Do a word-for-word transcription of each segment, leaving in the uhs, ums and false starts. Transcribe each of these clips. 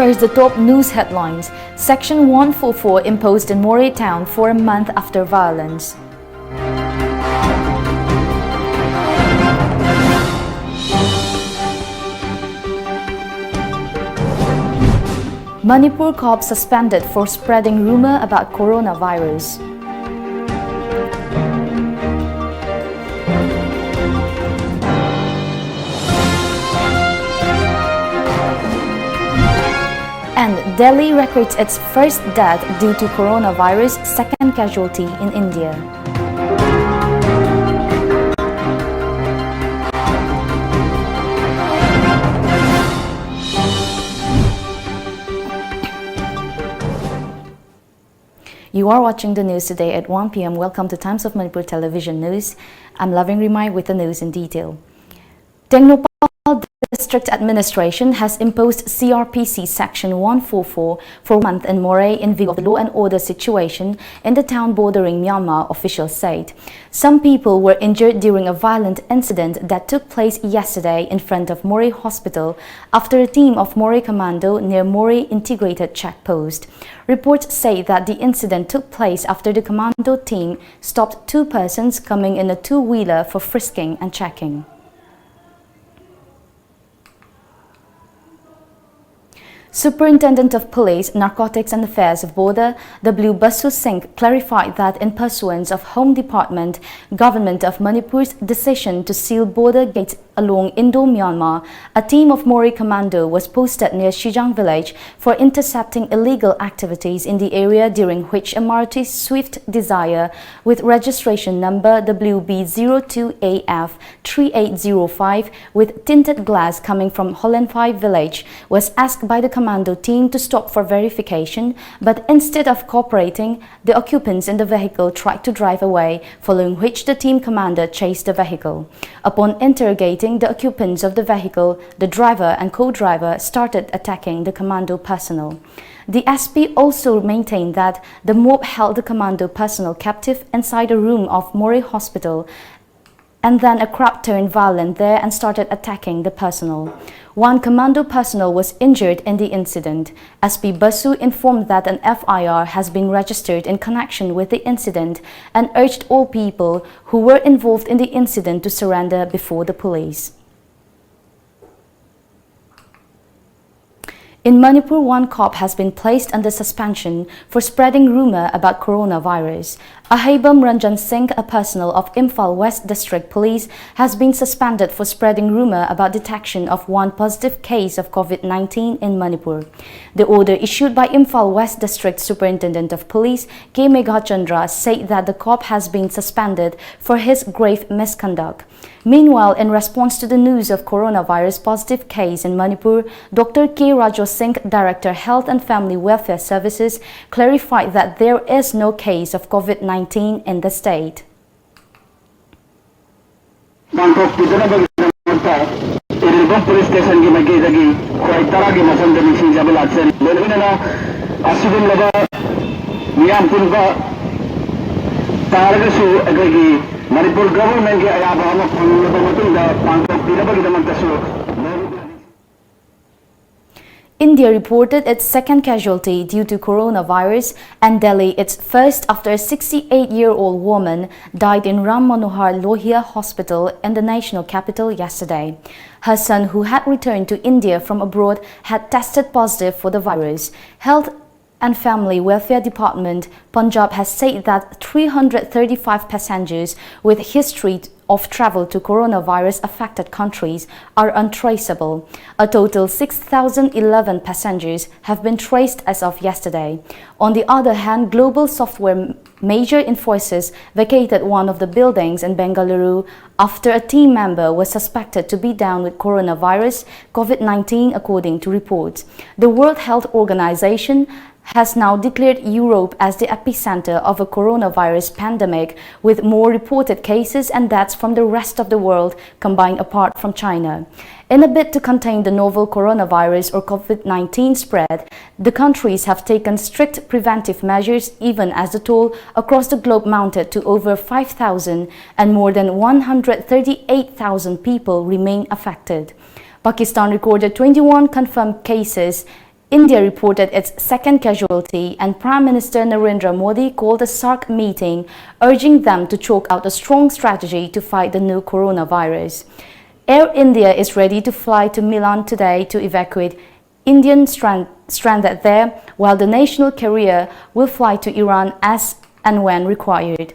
Here's the top news headlines. Section one four four imposed in Moreh town for a month after violence. Manipur cops suspended for spreading rumor about coronavirus. And Delhi records its first death due to coronavirus, second casualty in India. You are watching the news today at one p.m. Welcome to Times of Manipur Television News. I'm Loving Rimai with the news in detail. Tengnoupal District Administration has imposed C R P C Section one four four for a month in Moreh in view of the law and order situation in the town bordering Myanmar, officials said. Some people were injured during a violent incident that took place yesterday in front of Moreh Hospital after a team of Moreh Commando near Moreh Integrated Check Post. Reports say that the incident took place after the commando team stopped two persons coming in a two-wheeler for frisking and checking. Superintendent of Police, Narcotics and Affairs of Border, W Basu Singh, clarified that in pursuance of Home Department, Government of Manipur's decision to seal border gates along Indo-Myanmar, a team of Moreh Commando was posted near Shijang village for intercepting illegal activities in the area, during which a Maruti Swift Dzire with registration number W B zero two A F three eight zero five with tinted glass coming from Holenphai village was asked by the commando team to stop for verification, but instead of cooperating, the occupants in the vehicle tried to drive away, following which the team commander chased the vehicle. Upon interrogating the occupants of the vehicle, the driver and co-driver started attacking the commando personnel. The S P also maintained that the mob held the commando personnel captive inside a room of Moreh Hospital and then a crowd turned violent there and started attacking the personnel. One commando personnel was injured in the incident. S P Basu informed that an F I R has been registered in connection with the incident and urged all people who were involved in the incident to surrender before the police. In Manipur, one cop has been placed under suspension for spreading rumor about coronavirus. Aheibam Ranjan Singh, a personnel of Imphal West District Police, has been suspended for spreading rumor about detection of one positive case of COVID nineteen in Manipur. The order issued by Imphal West District Superintendent of Police K Meghachandra said that the cop has been suspended for his grave misconduct. Meanwhile, in response to the news of coronavirus positive case in Manipur, Doctor K Rajyo Singh, Director Health and Family Welfare Services, clarified that there is no case of COVID nineteen in the state. ꯄꯥꯡꯊꯣꯛꯄꯤꯗꯅꯕꯒꯤꯗꯃꯛꯇ Irilbung police ꯁ꯭ꯇꯦꯁꯟꯒꯤ ꯃꯥꯏꯀꯩꯗꯒꯤ ꯈ꯭ꯋꯥꯏ ꯇꯔꯥꯒꯤ ꯃꯐꯝꯗ ꯅꯤꯡꯁꯤꯡꯖꯕ ꯂꯥꯛꯆꯔꯤ꯫ ꯂꯣꯏꯅꯅ ꯑꯁꯤꯒꯨꯝꯂꯕ ꯃꯤꯌꯥꯝ ꯄꯨꯟꯕ ꯇꯥꯔꯒꯁꯨ ꯑꯩꯈꯣꯏꯒꯤ ꯃꯅꯤꯄꯨꯔ ꯒꯚꯔꯟꯃꯦꯟꯒꯤ ꯑꯌꯥꯕ ꯑꯃ ꯐꯪꯂꯕ ꯃꯇꯨꯡꯗ ꯄꯥꯡꯊꯣꯛꯄꯤꯅꯕꯒꯤꯗꯃꯛꯇꯁꯨ India reported its second casualty due to coronavirus, and Delhi its first, after a sixty-eight-year-old woman died in Ram Manohar Lohia Hospital in the national capital yesterday. Her son, who had returned to India from abroad, had tested positive for the virus. Health and Family Welfare Department, Punjab, has said that three hundred thirty-five passengers with history of travel to coronavirus affected countries are untraceable. A total six thousand eleven passengers have been traced as of yesterday. On the other hand, global software m-, major Infosys vacated one of the buildings in Bengaluru after a team member was suspected to be down with coronavirus COVID nineteen, according to reports. The World Health Organization has now declared Europe as the epicenter of a coronavirus pandemic, with more reported cases and deaths from the rest of the world combined apart from China. In a bid to contain the novel coronavirus or COVID nineteen spread, the countries have taken strict preventive measures, even as the toll across the globe mounted to over five thousand and more than one hundred thirty-eight thousand people remain affected. Pakistan recorded twenty-one confirmed cases. India reported its second casualty, and Prime Minister Narendra Modi called a SAARC meeting, urging them to chalk out a strong strategy to fight the new coronavirus. Air India is ready to fly to Milan today to evacuate Indian strand-, stranded there, while the national carrier will fly to Iran as and when required.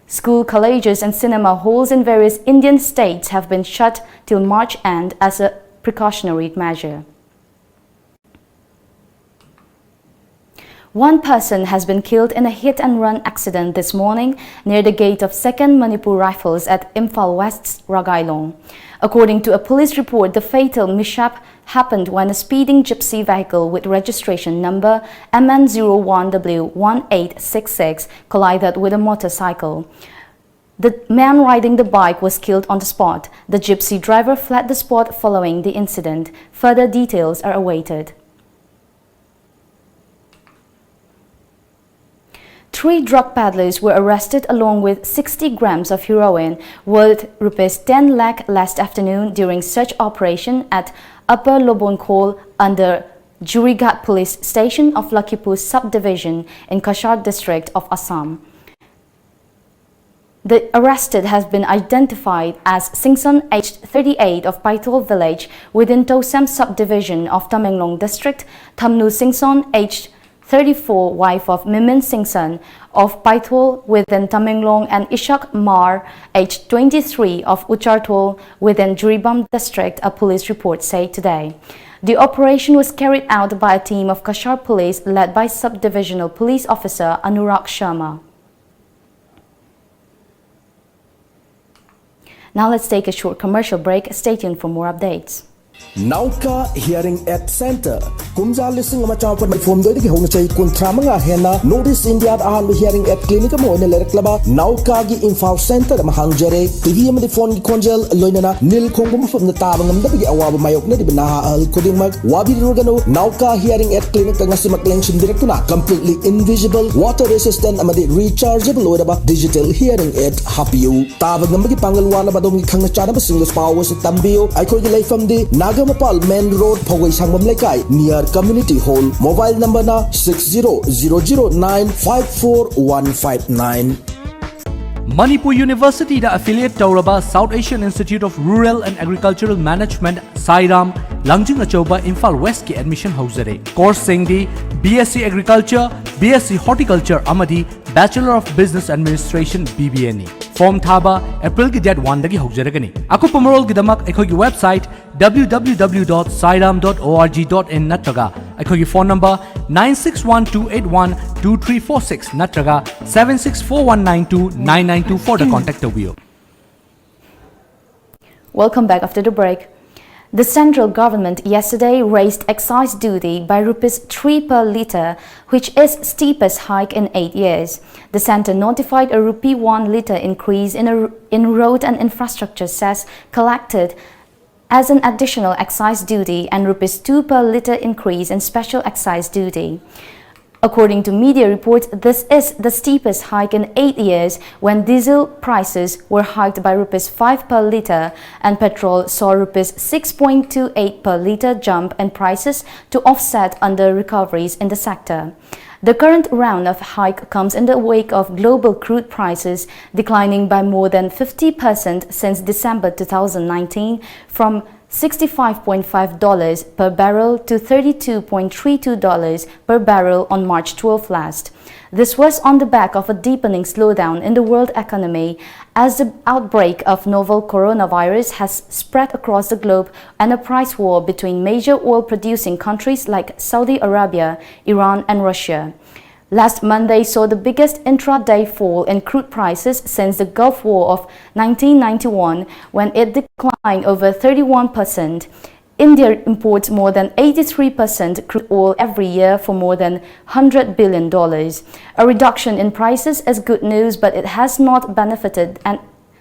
School, colleges, and cinema halls in various Indian states have been shut till March end as a precautionary measure. One person has been killed in a hit-and-run accident this morning near the gate of Second Manipur Rifles at Imphal West's Ragailong. According to a police report, the fatal mishap happened when a speeding gypsy vehicle with registration number M N zero one W one eight six six collided with a motorcycle. The man riding the bike was killed on the spot. The gypsy driver fled the spot following the incident. Further details are awaited. Three drug peddlers were arrested along with sixty grams of heroin worth rupees ten lakh last afternoon during search operation at Upper Lobongkhol under Jurighat Police Station of Lakhipur Subdivision in Cachar district of Assam. The arrested has been identified as Singson, aged thirty-eight, of Paithol village within Tousem subdivision of Tamenglong district, Thamnu Singson, aged thirty-four, wife of Mimin Singson of Paithol within Tamenglong, and Ishak Mar, aged twenty-three, of Ucharthol within Jiribam district, a police report said today. The operation was carried out by a team of Cachar police led by Subdivisional Police Officer Anurag Sharma. Now let's take a short commercial break. Stay tuned for more updates. Nauka Hearing Aid Center, ꯀꯨꯝꯖꯥ ꯂꯤꯁꯤꯡ ꯑꯃ ꯆꯥꯃꯥꯄꯟ ꯃꯔꯤꯐꯨꯍꯨꯝꯗꯣꯏꯗꯒꯤ ꯍꯧꯅ ꯆꯍꯤ ꯀꯨꯟꯊ꯭ꯔꯥ ꯃꯉꯥ ꯍꯦꯟꯅ North East Indiaꯗ ꯑꯍꯥꯟꯕ hearing aid clinic ꯑꯃ ꯑꯣꯏꯅ ꯂꯩꯔꯛꯂꯕ ꯅꯥꯎꯀꯥꯒꯤ ꯏꯝꯐꯥꯜ centre ꯑꯃ ꯍꯥꯡꯖꯔꯦ꯫ ꯇꯤꯚꯤ ꯑꯃꯗꯤ phoneꯒꯤ ꯈꯣꯟꯖꯦꯜ, ꯂꯣꯏꯅꯅ ꯅꯤꯜ ꯈꯣꯡꯕ ꯃꯐꯝꯗ ꯇꯥꯕ ꯉꯝꯗꯕꯒꯤ ꯑꯋꯥꯕ ꯃꯥꯌꯣꯛꯅꯔꯤꯕ ꯅꯍꯥ ꯑꯍꯜ ꯈꯨꯗꯤꯡꯃꯛ ꯋꯥꯕꯤꯔꯨꯔꯒꯅꯨ꯫ ꯅꯥꯎꯀꯥ hearing aid clinicꯇ ꯉꯁꯤꯃꯛ ꯂꯦꯡꯁꯤꯟꯕꯤꯔꯛꯇꯨꯅ completely invisible, water resistant ꯑꯃꯗꯤ rechargeable ꯑꯣꯏꯔꯕ digital hearing aid ꯍꯥꯞꯄꯤꯌꯨ꯫ ꯇꯥꯕ ꯉꯝꯕꯒꯤ ꯄꯥꯡꯒꯜ ꯋꯥꯠꯂꯕ ꯑꯗꯣꯝꯒꯤ ꯈꯪꯅ ꯆꯥꯟꯅꯕꯁꯤꯡꯗꯁꯨ ꯄꯥꯎ ꯑꯁꯤ ꯇꯝꯕꯤꯌꯨ꯫ ꯑꯩꯈꯣꯏꯒꯤ ꯂꯩꯐꯝꯗꯤ ꯅꯥꯒꯥꯃꯄꯥꯜ main road, ꯐꯧꯒꯩ ꯁꯪꯕꯝ ꯂꯩꯀꯥꯏ, near community hall꯫ Mobile numberꯅ six zero zero zero nine five four one five nine꯫ Manipur ꯌꯨꯅꯤꯚꯔꯁꯤꯇꯤꯗ affiliate ꯇꯧꯔꯕ South Asian Institute of Rural and Agricultural Management, ꯁꯥꯏꯔꯥꯝ, ꯂꯥꯡꯖꯤꯡ ꯑꯆꯧꯕ, Imphal Westꯀꯤ admission ꯍꯧꯖꯔꯦ꯫ Courseꯁꯤꯡꯗꯤ BSc Agriculture, BSc Horticulture ꯑꯃꯗꯤ Bachelor of Business Administration, BBAꯅꯤ꯫ Form ꯊꯥꯕ Aprilꯒꯤ date oneꯗꯒꯤ ꯍꯧꯖꯔꯒꯅꯤ꯫ ꯑꯀꯨꯞꯄ ꯃꯔꯣꯜꯒꯤꯗꯃꯛ ꯑꯩꯈꯣꯏꯒꯤ website W W W dot sairam dot org dot in ꯅꯠꯇ꯭ꯔꯒ ꯑꯩꯈꯣꯏꯒꯤ phone number nine six one two eight one two three four six ꯅꯠꯇ꯭ꯔꯒ seven six four one nine two nine nine two fourꯗ contact ꯇꯧꯕꯤꯌꯨ꯫ Welcome back after the break. The central government yesterday raised excise duty by rupees three per litre, which is steepest hike in eight years. The centre notified a rupee one litre increase in, a, in road and infrastructure cess collected as an additional excise duty and rupees two per litre increase in special excise duty. According to media reports, this is the steepest hike in eight years, when diesel prices were hiked by rupees five per litre and petrol saw rupees six point two eight per litre jump in prices to offset under recoveries in the sector. The current round of hike comes in the wake of global crude prices declining by more than fifty percent since December two thousand nineteen, from sixty-five point five dollars per barrel to thirty-two point three two dollars per barrel on March twelfth last. This was on the back of a deepening slowdown in the world economy, as the outbreak of novel coronavirus has spread across the globe and a price war between major oil-producing countries like Saudi Arabia, Iran, and Russia. Last Monday saw the biggest intraday fall in crude prices since the Gulf War of nineteen ninety-one, when it declined over thirty-one percent. India imports more than eighty-three percent crude oil every year for more than one hundred billion dollars. A reduction in prices is good news, but it has not benefited an,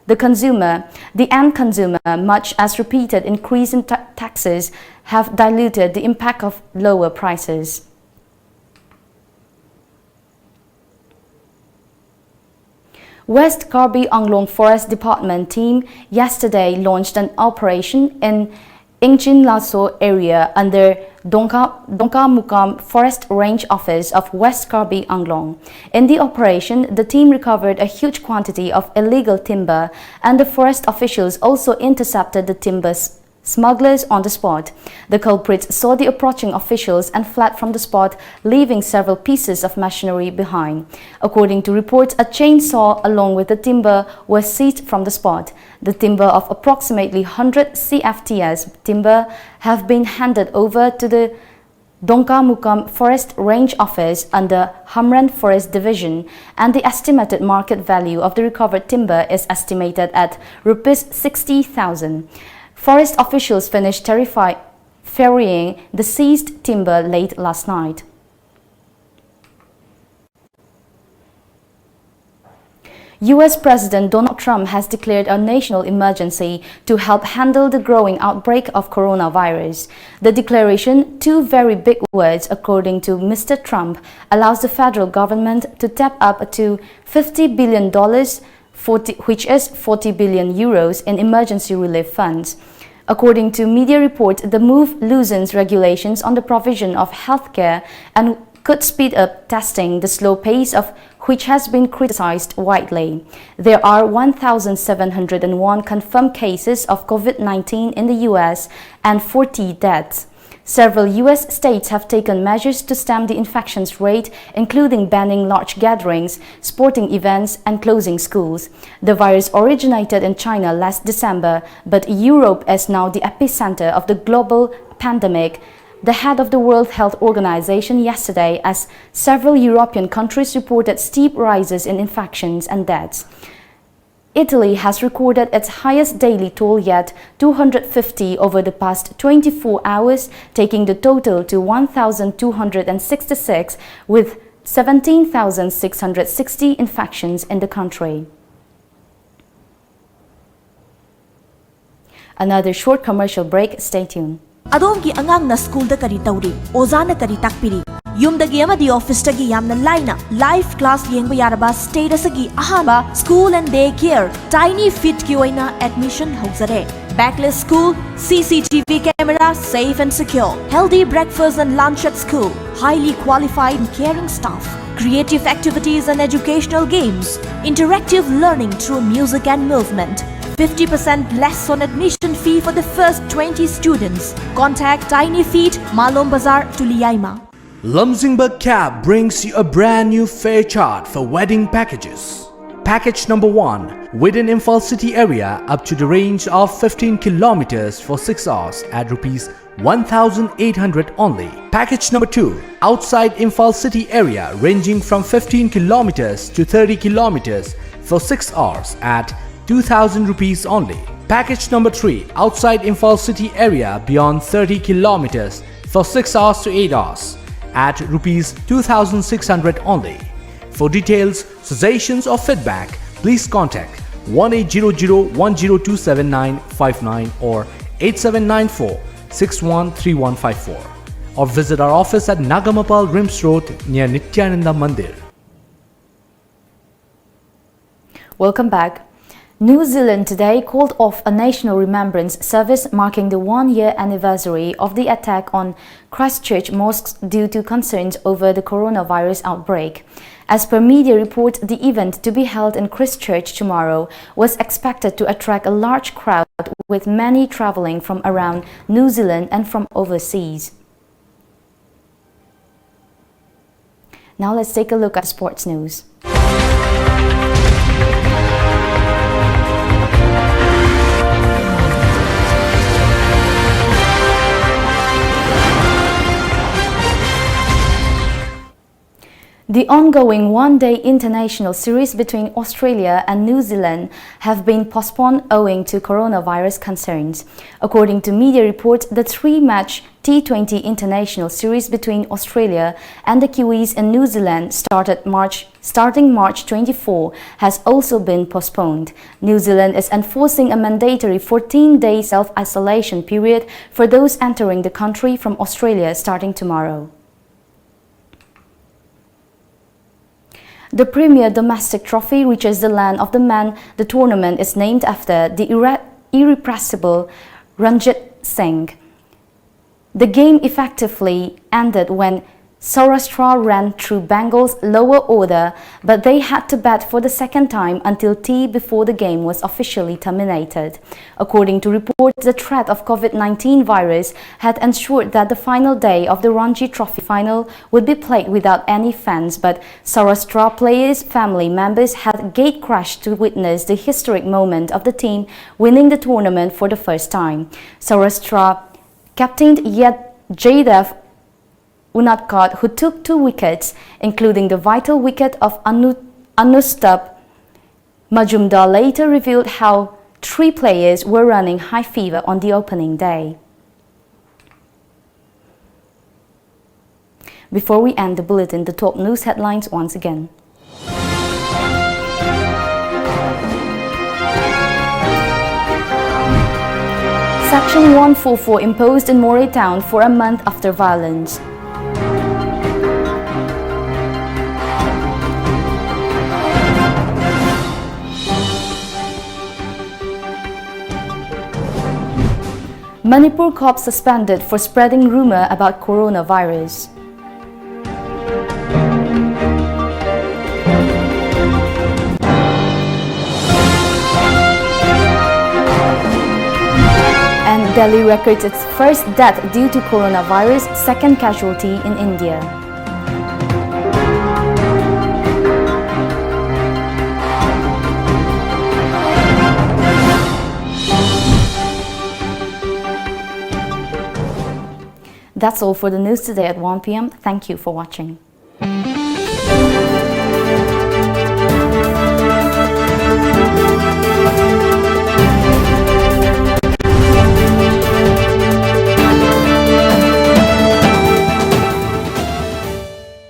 the consumer, the end consumer, much as repeated increase in ta-, taxes have diluted the impact of lower prices. West Karbi Anglong Forest Department team yesterday launched an operation in Ingchin Laso area under Dongka, Dongkamukam Forest Range Office of West Karbi Anglong. In the operation, the team recovered a huge quantity of illegal timber, and the forest officials also intercepted the timber s-, smugglers on the spot. The culprits saw the approaching officials and fled from the spot, leaving several pieces of machinery behind. According to reports, a chainsaw along with the timber were seized from the spot. The timber of approximately one hundred C F T S timber have been handed over to the Dongkamukam Forest Range Office under Hamren Forest Division, and the estimated market value of the recovered timber is estimated at rupees sixty thousand. Forest officials finished terrifi-, ferrying the seized timber late last night. U S President Donald Trump has declared a national emergency to help handle the growing outbreak of coronavirus. The declaration, two very big words according to Mister Trump, allows the federal government to tap up to fifty billion dollars, forty, which is forty billion euros, in emergency relief funds. According to media reports, the move loosens regulations on the provision of healthcare and could speed up testing, the slow pace of which has been criticized widely. There are one thousand seven hundred and one confirmed cases of COVID nineteen in the U S and forty deaths. Several U S states have taken measures to stem the infections rate, including banning large gatherings, sporting events, and closing schools. The virus originated in China last December, but Europe is now the epicenter of the global pandemic. The head of the World Health Organization yesterday, as several European countries reported steep rises in infections and deaths. Italy has recorded its highest daily toll yet, two hundred fifty over the past twenty-four hours, taking the total to one thousand two hundred sixty-six, with seventeen thousand six hundred sixty infections in the country. Another short commercial break, stay tuned. ꯑꯗꯣꯝꯒꯤ ꯑꯉꯥꯡꯅ ꯁ꯭ꯀꯨꯜꯗ ꯀꯔꯤ ꯇꯧꯔꯤ? ꯑꯣꯖꯥꯅ ꯀꯔꯤ ꯇꯥꯛꯄꯤꯔꯤ? ꯌꯨꯝꯗꯒꯤ ꯑꯃꯗꯤ ꯑꯣꯐꯤꯁꯇꯒꯤ ꯌꯥꯝꯅ ꯂꯥꯏꯅ ꯂꯥꯏꯚ ꯀ꯭ꯂꯥꯁ ꯌꯦꯡꯕ ꯌꯥꯔꯕ ꯁ꯭ꯇꯦꯠ ꯑꯁꯤꯒꯤ ꯑꯍꯥꯟꯕ school and day care Tiny Feetꯀꯤ ꯑꯣꯏꯅ admission ꯍꯧꯖꯔꯦ꯫ Backlit school, C C T V camera, safe and secure, healthy breakfast and lunch at school, highly qualified and caring staff, creative activities and educational games, interactive learning through music and movement, fifty percent less on admission fee for the first twenty students. Contact Tiny Feet, Malom Bazar, Tuliaima. Lamjingba Cab brings you a brand new fare chart for wedding packages. Package number one, within Imphal city area up to the range of fifteen kilometers for six hours at rupees one thousand eight hundred only. Package number two, outside Imphal city area ranging from fifteen kilometers to thirty kilometers for six hours at two thousand rupees only. Package number three, outside Imphal city area beyond thirty kilometers for six hours to eight hours at rupees two thousand six hundred only. For details, suggestions or feedback, please contact one eight zero zero one zero two seven nine five nine or eight seven nine four six one three one five four, or visit our office at Nagamapal, RIMS Road, near Nityananda Mandir. Welcome back. New Zealand today called off a national remembrance service marking the one-year anniversary of the attack on Christchurch mosques due to concerns over the coronavirus outbreak. As per media report, the event to be held in Christchurch tomorrow was expected to attract a large crowd, with many travelling from around New Zealand and from overseas. Now let's take a look at sports news. The ongoing one-day international series between Australia and New Zealand have been postponed owing to coronavirus concerns. According to media reports, the three-match T twenty international series between Australia and the Kiwis in New Zealand started March, starting March twenty-four, has also been postponed. New Zealand is enforcing a mandatory fourteen-day self-isolation period for those entering the country from Australia starting tomorrow. The premier domestic trophy reaches the land of the man the tournament is named after, the irre-, irrepressible Ranjit Singh. The game effectively ended when Saurashtra ran through Bengal's lower order, but they had to bat for the second time until tea before the game was officially terminated. According to reports, the threat of COVID nineteen virus had ensured that the final day of the Ranji Trophy final would be played without any fans, but Saurashtra players' family members had gate crashed to witness the historic moment of the team winning the tournament for the first time. Saurashtra captain Yad Jaydev Unadkat, who took two wickets, including the vital wicket of Anu-, Anushtubh Majumdar, later revealed how three players were running high fever on the opening day. Before we end the bulletin, the top news headlines once again. Section one four four imposed in Moreh town for a month after violence. Manipur cops suspended for spreading rumor about coronavirus. And Delhi records its first death due to coronavirus, second casualty in India. That's all for the news today at one p.m. Thank you for watching.